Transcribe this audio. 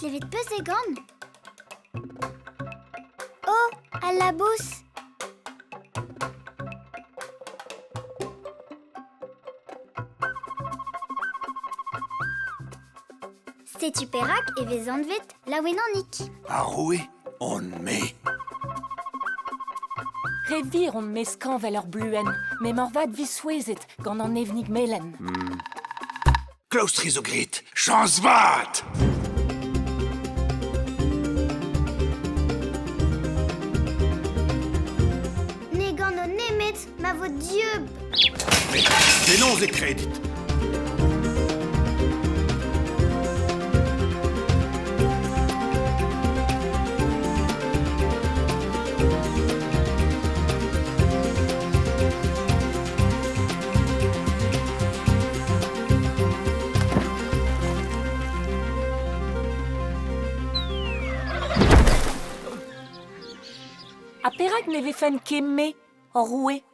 Klevet peus e gan Oh, al labous Setu perak e vez anvet Laouenanig. Ar roue on-me. Re vir on-me skañv vel ur bluenn, me moarvat 'vi souezhet gant an evnig melen. Klaoustre zo graet. Chañs vat! Ne gano nemet ma vo dieub. Met penaos e kredit? Ha perak ne vefen ket me, hor roue?